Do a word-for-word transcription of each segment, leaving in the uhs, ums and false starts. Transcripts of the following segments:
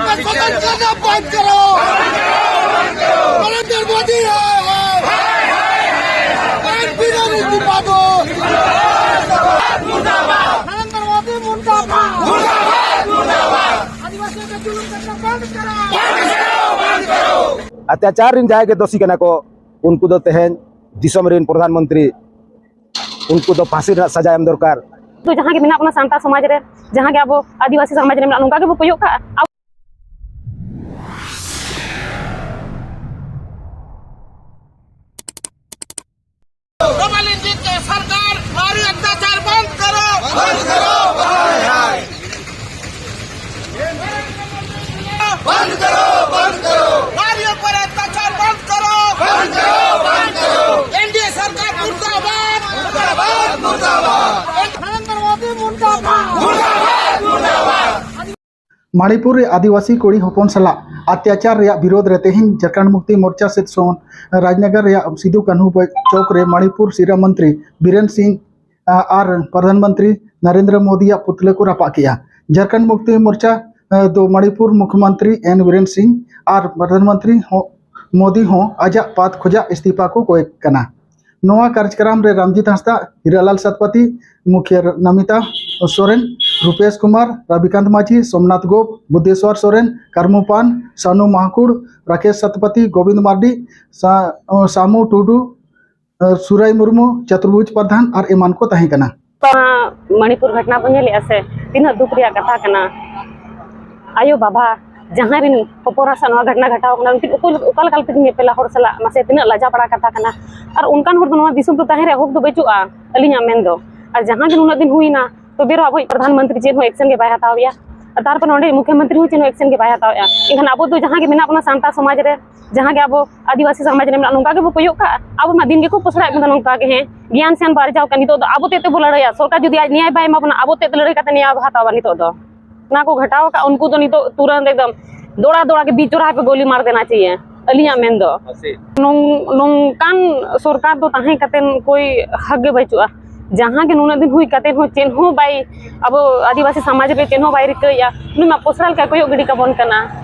कत्ल करना बंद करो। नरेंद्र मोदी है, है। बिना नीति पादो। नरेंद्र मोदी मुर्दाबाद। आदिवासियों पे जुल्म करना बंद करो। अत्याचार ᱨᱮᱱ ᱡᱟᱦᱟᱸᱭ ᱜᱮ ᱫᱳᱥᱤ ᱠᱟᱱᱟ ᱠᱚ, ᱩᱱᱠᱩ ᱫᱚ ᱛᱮᱦᱮᱧ ᱫᱤᱥᱚᱢ ᱨᱮᱱ ᱯᱨᱚᱫᱷᱟᱱ ᱢᱚᱱᱛᱨᱤ, ᱩᱱᱠᱩ ᱫᱚ ᱯᱷᱟᱸᱥᱤ ᱨᱮᱱᱟᱜ ᱥᱟᱡᱟ ᱮᱢ ᱫᱚᱨᱠᱟᱨ᱾ ᱛᱚ ᱡᱟᱦᱟᱸ ᱜᱮ ᱢᱮᱱᱟᱜ ᱵᱚᱱᱟ ᱥᱟᱱᱛᱟᱲ ᱥᱚᱢᱟᱡᱽ ᱨᱮ, ᱡᱟᱦᱟᱸ ᱜᱮ ᱟᱵᱚ ᱟᱹᱫᱤᱵᱟᱹᱥᱤ ᱥᱚᱢᱟᱡᱽ ᱨᱮ ᱢᱮᱱᱟᱜ, ᱱᱚᱝᱠᱟ ᱜᱮᱵᱚ ᱠᱚᱭᱚᱜ ᱠᱟᱜᱼᱟ᱾ ᱟᱵᱚ ᱱᱚᱣᱟ ᱞᱤᱧ ᱡᱤᱛ ᱠᱮ ᱥᱚᱨᱠᱟᱨ, ᱱᱟᱨᱤ ᱚᱛᱛᱟᱪᱟᱨ ᱵᱚᱱᱫ ᱠᱚᱨᱚ। ᱵᱚᱱᱫ ᱠᱚᱨᱚ, ᱵᱚᱱᱫ ᱠᱚᱨᱚ। ᱱᱟᱨᱤ ᱩᱯᱚᱨ ᱚᱛᱛᱟᱪᱟᱨ ᱵᱚᱱᱫ ᱠᱚᱨᱚ। ᱵᱚᱱᱫ ᱠᱚᱨᱚ, ᱵᱚᱱᱫ ᱠᱚᱨᱚ। ᱮᱱᱰᱤᱮ ᱥᱚᱨᱠᱟᱨ ᱢᱩᱨᱫᱟᱵᱟᱫ। ᱢᱩᱨᱫᱟᱵᱟᱫ, ᱢᱩᱨᱫᱟᱵᱟᱫ। ᱱᱚᱨᱮᱱᱫᱨᱚ ᱢᱳᱫᱤ ᱢᱩᱨᱫᱟᱵᱟᱫ। ᱢᱩᱨᱫᱟᱵᱟᱫ, ᱢᱩᱨᱫᱟᱵᱟᱫ। ᱢᱟᱬᱤᱯᱩᱨ ᱨᱮ ᱟᱹᱫᱤᱵᱟᱹᱥᱤ ᱠᱩᱲᱤ ᱦᱚᱯᱚᱱ ᱥᱟᱞᱟᱜ ᱚᱛᱛᱟᱪᱟᱨ ᱨᱮᱭᱟᱜ ᱵᱤᱨᱳᱫᱷ ᱨᱮ ᱛᱮᱦᱮᱧ ᱡᱷᱟᱨᱠᱷᱚᱸᱰ ᱢᱩᱠᱛᱤ ᱢᱳᱨᱪᱟ ᱥᱮᱫ ᱠᱷᱚᱱ ᱨᱟᱡᱽᱱᱚᱜᱚᱨ ᱨᱮᱭᱟᱜ ᱥᱤᱫᱩ ᱠᱟᱹᱱᱦᱩ ᱪᱚᱠ ᱨᱮ ᱢᱟᱬᱤᱯᱩᱨ ᱥᱤᱨᱟᱹ ᱢᱚᱱᱛᱨᱤ ᱵᱤᱨᱮᱱ ᱥᱤᱝ, ᱟ, ᱟᱨ ᱯᱨᱚᱫᱷᱟᱱ ᱢᱚᱱᱛᱨᱤ ᱱᱚᱨᱮᱱᱫᱨᱚ ᱢᱳᱫᱤᱭᱟᱜ ᱯᱩᱛᱞᱟᱹ ᱠᱚ ᱨᱟᱯᱟᱜ ᱠᱮᱫᱼᱟ᱾ ᱡᱷᱟᱨᱠᱷᱚᱸᱰ ᱢᱩᱠᱛᱤ ᱢᱳᱨᱪᱟ, ᱟ, ᱫᱚ ᱢᱟᱬᱤᱯᱩᱨ ᱢᱩᱠᱷᱭᱚᱢᱚᱱᱛᱨᱤ ᱮᱱ ᱵᱤᱨᱮᱱ ᱥᱤᱝ ᱟᱨ ᱯᱨᱚᱫᱷᱟᱱ ᱢᱚᱱᱛᱨᱤ ᱦᱚᱸ, ᱢᱳᱫᱤ ᱦᱚᱸ ᱟᱡᱟᱜ ᱯᱟᱫ ᱠᱷᱚᱱᱟᱜ ᱤᱥᱛᱤᱯᱷᱟ ᱠᱚ ᱠᱚᱭ ᱠᱟᱱᱟ᱾ ᱱᱚᱣᱟ ᱠᱟᱨᱡᱚᱠᱨᱚᱢ ᱨᱮ ᱨᱟᱢᱡᱤᱛ ᱦᱟᱸᱥᱫᱟ, ᱦᱤᱨᱟᱞᱟᱞ ᱥᱟᱛᱯᱟᱛᱤ, ᱢᱩᱠᱷᱤᱭᱟᱹ ᱱᱚᱢᱤᱛᱟ ᱥᱚᱨᱮᱱ, ᱨᱩᱯᱮᱥ ᱠᱩᱢᱟᱨ, ᱨᱚᱵᱤᱠᱟᱱᱛ ᱢᱟᱹᱡᱷᱤ, ᱥᱳᱢᱱᱟᱛᱷ ᱜᱳᱯ, ᱵᱩᱫᱷᱮᱥᱣᱚᱨ ᱥᱚᱨᱮᱱ, ᱠᱟᱨᱢᱩ ᱯᱟᱱ, ᱥᱟᱱᱩ ᱢᱟᱦᱠᱩᱲ, ᱨᱟᱠᱮᱥ ᱥᱟᱛᱯᱟᱛᱤ, ᱜᱳᱵᱤᱱᱫ ᱢᱟᱨᱰᱤ, ᱥᱟ-, ᱥᱟᱢᱩ ᱴᱩᱰᱩ, ᱥᱩᱨᱟᱭ ᱢᱩᱨᱢᱩ, ᱪᱚᱛᱩᱨᱵᱷᱩᱡᱽ ᱯᱨᱚᱫᱷᱟᱱ ᱟᱨ ᱮᱢᱟᱱ ᱠᱚ ᱛᱟᱦᱮᱸ ᱠᱟᱱᱟ᱾ ᱢᱚᱬᱤᱯᱩᱨ ᱜᱷᱚᱴᱱᱟ ᱵᱚᱱ ᱧᱮᱞᱮᱜᱼᱟ ᱥᱮ, ᱛᱤᱱᱟᱹᱜ ᱫᱩᱠ ᱨᱮᱭᱟᱜ ᱠᱟᱛᱷᱟ ᱠᱟᱱᱟ᱾ ᱟᱭᱳ ᱵᱟᱵᱟ ᱡᱟᱦᱟᱸᱭ ᱨᱮᱱ ᱦᱚᱯᱚᱱ ᱮᱨᱟ ᱥᱟᱶ ᱱᱚᱣᱟ ᱜᱷᱚᱴᱱᱟ ᱜᱷᱚᱴᱟᱣ ᱠᱟᱱᱟ, ᱩᱱᱠᱤᱱ ᱚᱠᱚᱭ, ᱚᱠᱟ ᱞᱮᱠᱟ ᱞᱮᱠᱟᱛᱮ ᱠᱤᱱ ᱧᱮᱯᱮᱞᱟ ᱦᱚᱲ ᱥᱟᱞᱟᱜ? ᱢᱟᱥᱮ ᱛᱤᱱᱟᱹᱜ ᱞᱟᱡᱟ ᱯᱟᱲᱟ ᱠᱟᱛᱷᱟ ᱠᱟᱱᱟ᱾ ᱟᱨ ᱚᱱᱠᱟᱱ ᱦᱚᱲ ᱫᱚ ᱱᱚᱣᱟ ᱫᱤᱥᱚᱢ ᱨᱮ ᱛᱟᱦᱮᱸ ᱨᱮᱭᱟᱜ ᱦᱚᱠ ᱫᱚ ᱵᱟᱹᱪᱩᱜᱼᱟ, ᱟᱹᱞᱤᱧᱟᱜ ᱢᱮᱱ ᱫᱚ᱾ ᱟᱨ ᱡᱟᱦᱟᱸ ᱜᱮ ᱱᱩᱱᱟᱹᱜ ᱫᱤᱱ ᱦᱩᱭᱱᱟ, ᱛᱚᱵᱮ ᱨᱮᱦᱚᱸ ᱟᱵᱚᱭᱤᱡ ᱯᱨᱚᱫᱷᱟᱱ ᱢᱚᱱᱛᱨᱤ ᱪᱮᱫ ᱦᱚᱸ ᱮᱠᱥᱮᱱ ᱜᱮ ᱵᱟᱭ ᱦᱟᱛᱟᱣ ᱮᱭᱟ᱾ ᱟᱨ ᱛᱟᱨᱯᱚᱨᱮ ᱱᱚᱰᱮ ᱢᱩᱠᱷᱭᱚ ᱢᱚᱱᱛᱨᱤ ᱦᱚᱸ ᱪᱮᱫ ᱦᱚᱸ ᱮᱠᱥᱮᱱ ᱜᱮ ᱵᱟᱭ ᱦᱟᱛᱟᱣ ᱮᱭᱟ᱾ ᱮᱱᱠᱷᱟᱱ ᱟᱵᱚ ᱫᱚ ᱡᱟᱦᱟᱸ ᱜᱮ ᱢᱮᱱᱟᱜ ᱵᱚᱱᱟ ᱥᱟᱱᱛᱟᱲ ᱥᱚᱢᱟᱡᱽ ᱨᱮ, ᱡᱟᱦᱟᱸ ᱜᱮ ᱟᱵᱚ ᱟᱹᱫᱤᱵᱟᱹᱥᱤ ᱥᱚᱢᱟᱡᱽ ᱨᱮ ᱢᱮᱱᱟᱜ, ᱱᱚᱝᱠᱟ ᱜᱮᱵᱚ ᱠᱚᱭᱚᱜ ᱠᱟᱜᱼᱟ᱾ ᱟᱵᱚ ᱢᱟ ᱫᱤᱱ ᱜᱮᱠᱚ ᱯᱚᱥᱲᱟᱭᱮᱫ ᱵᱚᱱᱟ ᱱᱚᱝᱠᱟ ᱜᱮ, ᱦᱮᱸ, ᱜᱮᱭᱟᱱ ᱥᱮᱱ ᱵᱟᱨᱡᱟᱣ ᱠᱟᱱᱟ᱾ ᱱᱤᱛᱚᱜ ᱫᱚ ᱟᱵᱚ ᱛᱮᱫ ᱛᱮᱵᱚ ᱞᱟᱹᱲᱦᱟᱹᱭᱟ᱾ ᱥᱚᱨᱠᱟᱨ ᱡᱩᱫᱤ ᱟᱡ ᱱᱮᱭᱟᱭ ᱵᱟᱭ ᱮᱢᱟ ᱵᱚᱱᱟ, ᱟᱵᱚ ᱛᱮᱫ ᱛᱮ ᱞᱟᱹᱲᱦᱟᱹᱭ ᱠᱟᱛᱮ ᱱᱮᱭᱟᱣ ᱵᱚ ᱦᱟᱛᱟᱣᱟ᱾ ᱱᱤᱛᱚᱜ ᱫᱚ ᱚᱱᱟ ᱠᱚ ᱜᱷᱚᱴᱟᱣ ᱟᱠᱟᱫ ᱩᱱᱠᱩ ᱫᱚ ᱱᱤᱛᱚᱜ ᱛᱩᱨᱟᱹᱱᱛ ᱮᱠᱫᱚᱢ ᱫᱚᱲᱟ ᱫᱚᱲᱟ ᱜᱮ ᱵᱤᱪ ᱪᱚᱨᱟᱦᱟ ᱯᱮ ᱜᱳᱞᱤ ᱢᱟᱨ ᱫᱮᱱᱟ ᱪᱟᱦᱤᱭᱮ, ᱟᱹᱞᱤᱧᱟᱜ ᱢᱮᱱ ᱫᱚ᱾ ᱱᱚᱝ-, ᱱᱚᱝᱠᱟᱱ ᱥᱚᱨᱠᱟᱨ ᱫᱚ ᱛᱟᱦᱮᱸ ᱠᱟᱛᱮ ᱠᱳᱭ ᱦᱚᱠ ᱜᱮ ᱵᱟᱹᱪᱩᱜᱼᱟ᱾ ᱡᱟᱦᱟᱸ ᱜᱮ ᱱᱩᱱᱟᱹᱜ ᱫᱤᱱ ᱦᱩᱭ ᱠᱟᱛᱮ ᱦᱚᱸ ᱪᱮᱫ ᱦᱚᱸ ᱵᱟᱭ, ᱟᱵᱚ ᱟᱹᱫᱤᱵᱟᱹᱥᱤ ᱥᱚᱢᱟᱡᱽ ᱨᱮ ᱪᱮᱫ ᱦᱚᱸ ᱵᱟᱭ ᱨᱤᱠᱟᱹᱭᱮᱫᱼᱟ᱾ ᱩᱱᱤ ᱢᱟ ᱯᱚᱥᱲᱟ ᱞᱮᱠᱟ ᱠᱚᱭᱚᱜ ᱜᱤᱰᱤ ᱠᱟᱵᱚᱱ ᱠᱟᱱᱟ᱾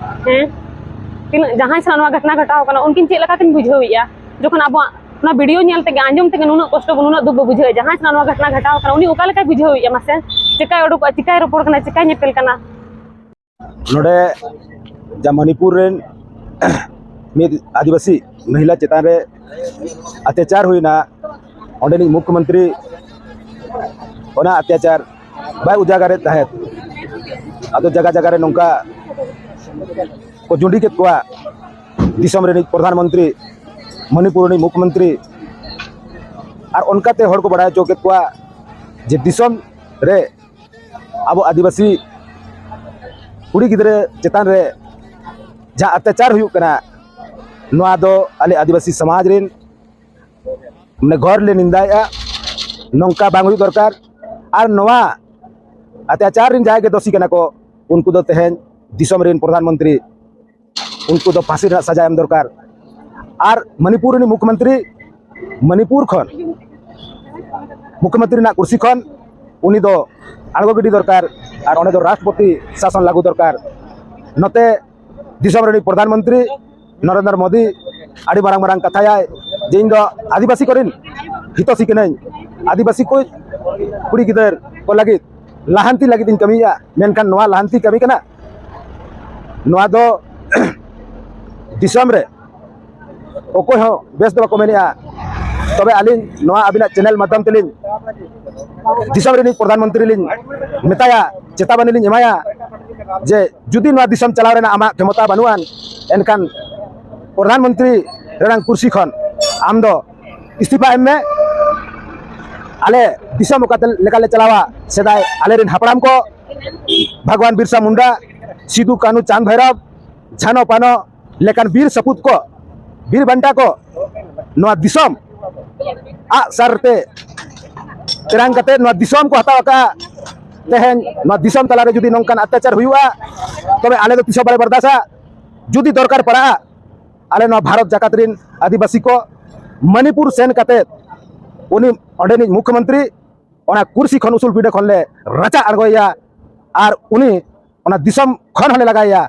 ᱦᱮᱸ, ᱛᱤᱱᱟᱹᱜ ᱡᱟᱦᱟᱸᱭ ᱥᱟᱞᱟᱜ ᱱᱚᱣᱟ ᱜᱷᱚᱴᱱᱟ ᱜᱷᱚᱴᱟᱣ ᱠᱟᱱᱟ, ᱩᱱᱠᱤᱱ ᱪᱮᱫ ᱞᱮᱠᱟ ᱠᱤᱱ ᱵᱩᱡᱷᱟᱹᱣᱮᱫᱼᱟ? ᱡᱚᱠᱷᱚᱱ ᱟᱵᱚᱣᱟᱜ ᱱᱚᱣᱟ ᱵᱷᱤᱰᱤᱭᱳ ᱧᱮᱞ ᱛᱮᱜᱮ, ᱟᱸᱡᱚᱢ ᱛᱮᱜᱮ ᱱᱩᱱᱟᱹᱜ ᱠᱚᱥᱴᱚ, ᱱᱩᱱᱟᱹᱜ ᱫᱩᱠ ᱵᱚ ᱵᱩᱡᱷᱟᱹᱣᱮᱫᱼᱟ, ᱡᱟᱦᱟᱸᱭ ᱥᱟᱞᱟᱜ ᱱᱚᱣᱟ ᱜᱷᱚᱴᱱᱟ ᱜᱷᱚᱴᱟᱣ ᱠᱟᱱᱟ ᱩᱱᱤ ᱚᱠᱟ ᱞᱮᱠᱟᱭ ᱵᱩᱡᱷᱟᱹᱣᱮᱫᱼᱟ? ᱢᱟᱥᱮ ᱪᱮᱠᱟᱭ ᱩᱰᱩᱠᱚᱜᱼᱟ, ᱪᱮᱠᱟᱭ ᱨᱚᱯᱚᱲ ᱠᱟᱱᱟ, ᱪᱮᱠᱟᱭ ᱧᱮᱯᱮᱞ ᱠᱟᱱᱟ? ᱱᱚᱰᱮ ᱡᱟ ᱢᱚᱱᱤᱯᱩᱨ ᱨᱮᱱ ᱢᱤᱫ ᱟᱹᱫᱤᱵᱟᱹᱥᱤ ᱢᱚᱦᱤᱞᱟ ᱪᱮᱛᱟᱱ ᱨᱮ ᱚᱛᱛᱟᱪᱟᱨ ᱦᱩᱭᱱᱟ, ᱚᱸᱰᱮᱱᱤᱡ ᱢᱩᱠᱷᱭᱚᱢᱚᱱᱛᱨᱤ ᱚᱱᱟ ᱚᱛᱛᱟᱪᱟᱨ ᱵᱟᱭ ᱩᱡᱟᱜᱟᱨᱮᱫ ᱛᱟᱦᱮᱸᱫ᱾ ᱟᱫᱚ ᱡᱟᱭᱜᱟ ᱡᱟᱭᱜᱟ ᱨᱮ ᱱᱚᱝᱠᱟ ᱠᱚ ᱡᱩᱸᱰᱤ ᱠᱮᱫ ᱠᱚᱣᱟ, ᱫᱤᱥᱚᱢ ᱨᱤᱱᱤᱡ ᱯᱨᱚᱫᱷᱟᱱ ᱢᱚᱱᱛᱨᱤ, ᱢᱚᱱᱤᱯᱩᱨ ᱨᱤᱱᱤᱡ ᱢᱩᱠᱷᱭᱚᱢᱚᱱᱛᱨᱤ, ᱟᱨ ᱚᱱᱠᱟᱛᱮ ᱦᱚᱲ ᱠᱚ ᱵᱟᱲᱟᱭ ᱦᱚᱪᱚ ᱠᱮᱫ ᱠᱚᱣᱟ ᱡᱮ ᱫᱤᱥᱚᱢ ᱨᱮ ᱟᱵᱚ ᱟᱹᱫᱤᱵᱟᱹᱥᱤ ᱠᱩᱲᱤ ᱜᱤᱫᱽᱨᱟᱹ ᱪᱮᱛᱟᱱ ᱨᱮ ᱡᱟᱦᱟᱸ ᱚᱛᱛᱟᱪᱟᱨ ᱦᱩᱭᱩᱜ ᱠᱟᱱᱟ, ᱱᱚᱣᱟ ᱫᱚ ᱟᱞᱮ ᱟᱹᱫᱤᱵᱟᱹᱥᱤ ᱥᱚᱢᱟᱡᱽ ᱨᱮᱱ ᱢᱟᱱᱮ ᱜᱷᱳᱨ ᱞᱮ ᱱᱤᱱᱫᱟᱭᱮᱫᱼᱟ᱾ ᱱᱚᱝᱠᱟ ᱵᱟᱝ ᱦᱩᱭᱩᱜ ᱫᱚᱨᱠᱟᱨ᱾ ᱟᱨ ᱱᱚᱣᱟ ᱚᱛᱛᱟᱪᱟᱨ ᱨᱮᱱ ᱡᱟᱦᱟᱸᱭ ᱜᱮ ᱫᱳᱥᱤ ᱠᱟᱱᱟ ᱠᱚ, ᱩᱱᱠᱩ ᱫᱚ ᱛᱮᱦᱮᱧ ᱫᱤᱥᱚᱢ ᱨᱮᱱ ᱯᱨᱚᱫᱷᱟᱱ ᱢᱚᱱᱛᱨᱤ, ᱩᱱᱠᱩ ᱫᱚ ᱯᱷᱟᱸᱥᱤ ᱨᱮᱱᱟᱜ ᱥᱟᱡᱟ ᱮᱢ ᱫᱚᱨᱠᱟᱨ᱾ ᱟᱨ ᱢᱚᱱᱤᱯᱩᱨ ᱨᱤᱱᱤᱡ ᱢᱩᱠᱷᱭᱚᱢᱚᱱᱛᱨᱤ, ᱢᱚᱱᱤᱯᱩᱨ ᱠᱷᱚᱱ ᱢᱩᱠᱷᱭᱚᱢᱚᱱᱛᱨᱤ ᱨᱮᱱᱟᱜ ᱠᱩᱨᱥᱤ ᱠᱷᱚᱱ ᱩᱱᱤ ᱫᱚ ᱟᱬᱜᱚ ᱜᱤᱰᱤ ᱫᱚᱨᱠᱟᱨ᱾ ᱟᱨ ᱚᱸᱰᱮ ᱫᱚ ᱨᱟᱥᱴᱨᱚᱯᱚᱛᱤ ᱥᱟᱥᱚᱱ ᱞᱟᱹᱜᱩ ᱫᱚᱨᱠᱟᱨ᱾ ᱱᱚᱛᱮ ᱫᱤᱥᱚᱢ ᱨᱤᱱᱤᱡ ᱯᱨᱚᱫᱷᱟᱱ ᱢᱚᱱᱛᱨᱤ ᱱᱚᱨᱮᱱᱫᱨᱚ ᱢᱳᱫᱤ ᱟᱹᱰᱤ ᱢᱟᱨᱟᱝ ᱢᱟᱨᱟᱝ ᱠᱟᱛᱷᱟᱭᱟᱭ ᱡᱮ ᱤᱧ ᱫᱚ ᱟᱹᱫᱤᱵᱟᱹᱥᱤ ᱠᱚᱨᱮᱱ ᱦᱤᱛᱳᱥᱤ ᱠᱟᱹᱱᱟᱹᱧ, ᱟᱹᱫᱤᱵᱟᱹᱥᱤ ᱠᱚ ᱠᱩᱲᱤ ᱜᱤᱫᱟᱹᱨ ᱠᱚ ᱞᱟᱹᱜᱤᱫ ᱞᱟᱦᱟᱱᱛᱤ ᱞᱟᱹᱜᱤᱫ ᱤᱧ ᱠᱟᱹᱢᱤᱭᱮᱫᱼᱟ᱾ ᱢᱮᱱᱠᱷᱟᱱ ᱱᱚᱣᱟ ᱞᱟᱦᱟᱱᱛᱤ ᱠᱟᱹᱢᱤ ᱠᱟᱱᱟ? ᱱᱚᱣᱟ ᱫᱚ ᱫᱤᱥᱚᱢ ᱨᱮ ᱚᱠᱚᱭ ᱦᱚᱸ ᱵᱮᱥ ᱫᱚ ᱵᱟᱠᱚ ᱢᱮᱱᱮᱜᱼᱟ᱾ ᱛᱚᱵᱮ ᱟᱹᱞᱤᱧ ᱱᱚᱣᱟ ᱟᱹᱵᱤᱱᱟᱜ ᱪᱮᱱᱮᱞ ᱢᱟᱫᱽᱫᱷᱚᱢ ᱛᱮᱞᱤᱧ ᱫᱤᱥᱚᱢ ᱨᱤᱱᱤᱡ ᱯᱨᱚᱫᱷᱟᱱ ᱢᱚᱱᱛᱨᱤ ᱞᱤᱧ ᱢᱮᱛᱟᱭᱟ, ᱪᱮᱛᱟᱵᱟᱱᱤ ᱞᱤᱧ ᱮᱢᱟᱭᱟ ᱡᱮ ᱡᱩᱫᱤ ᱱᱚᱣᱟ ᱫᱤᱥᱚᱢ ᱪᱟᱞᱟᱣ ᱨᱮᱱᱟᱜ ᱟᱢᱟᱜ ᱠᱷᱮᱢᱚᱛᱟ ᱵᱟᱹᱱᱩᱜᱼᱟᱱ, ᱮᱱᱠᱷᱟᱱ ᱯᱨᱚᱫᱷᱟᱱ ᱢᱚᱱᱛᱨᱤ ᱨᱮᱱᱟᱜ ᱠᱩᱨᱥᱤ ᱠᱷᱚᱱ ᱟᱢ ᱫᱚ ᱤᱥᱛᱤᱯᱷᱟ ᱮᱢ ᱢᱮ᱾ ᱟᱞᱮ ᱫᱤᱥᱚᱢ ᱚᱠᱟ ᱞᱮᱠᱟ ᱞᱮ ᱪᱟᱞᱟᱣᱟ, ᱥᱮᱫᱟᱭ ᱟᱞᱮ ᱨᱮᱱ ᱦᱟᱯᱲᱟᱢ ᱠᱚ, ᱵᱷᱟᱜᱽᱣᱟᱱ ᱵᱤᱨᱥᱟ ᱢᱩᱱᱰᱟ, ᱥᱤᱫᱩ ᱠᱟᱹᱱᱦᱩ, ᱪᱟᱸᱫᱽ ᱵᱷᱟᱭᱨᱚᱵ, ᱡᱷᱟᱱᱚ ᱯᱟᱱᱚ ᱞᱮᱠᱟᱱ ᱵᱤᱨ ᱥᱟᱹᱯᱩᱛ ᱠᱚ, ᱵᱤᱨ ᱵᱟᱱᱴᱟ ᱠᱚ ᱱᱚᱣᱟ ᱫᱤᱥᱚᱢ ᱟᱜ ᱥᱟᱨ ᱛᱮ ᱛᱮᱨᱟᱝ ᱠᱟᱛᱮ ᱱᱚᱣᱟ ᱫᱤᱥᱚᱢ ᱠᱚ ᱦᱟᱛᱟᱣ ᱟᱠᱟᱫᱼᱟ᱾ ᱛᱮᱦᱮᱧ ᱱᱚᱣᱟ ᱫᱤᱥᱚᱢ ᱛᱟᱞᱟᱨᱮ ᱡᱩᱫᱤ ᱱᱚᱝᱠᱟᱱ ᱚᱛᱛᱟᱪᱟᱨ ᱦᱩᱭᱩᱜᱼᱟ, ᱛᱚᱵᱮ ᱟᱞᱮ ᱫᱚ ᱛᱤᱥ ᱦᱚᱸ ᱵᱟᱞᱮ ᱵᱟᱨᱫᱟᱥᱟ᱾ ᱡᱩᱫᱤ ᱫᱚᱨᱠᱟᱨ ᱯᱟᱲᱟᱜᱼᱟ, ᱟᱞᱮ ᱱᱚᱣᱟ ᱵᱷᱟᱨᱚᱛ ᱡᱟᱠᱟᱛ ᱨᱮᱱ ᱟᱹᱫᱤᱵᱟᱹᱥᱤ ᱠᱚ ᱢᱚᱱᱤᱯᱩᱨ ᱥᱮᱱ ᱠᱟᱛᱮ ᱩᱱᱤ ᱚᱸᱰᱮᱱᱤᱡ ᱢᱩᱠᱷᱭᱚᱢᱚᱱᱛᱨᱤ ᱚᱱᱟ ᱠᱩᱨᱥᱤ ᱠᱷᱚᱱ ᱩᱥᱩᱞ ᱯᱤᱸᱰᱟᱹ ᱠᱷᱚᱱ ᱞᱮ ᱨᱟᱪᱟᱜ ᱟᱬᱜᱚᱭᱮᱭᱟ ᱟᱨ ᱩᱱᱤ ᱚᱱᱟ ᱫᱤᱥᱚᱢ ᱠᱷᱚᱱ ᱦᱚᱸᱞᱮ ᱞᱟᱜᱟᱭᱮᱭᱟ᱾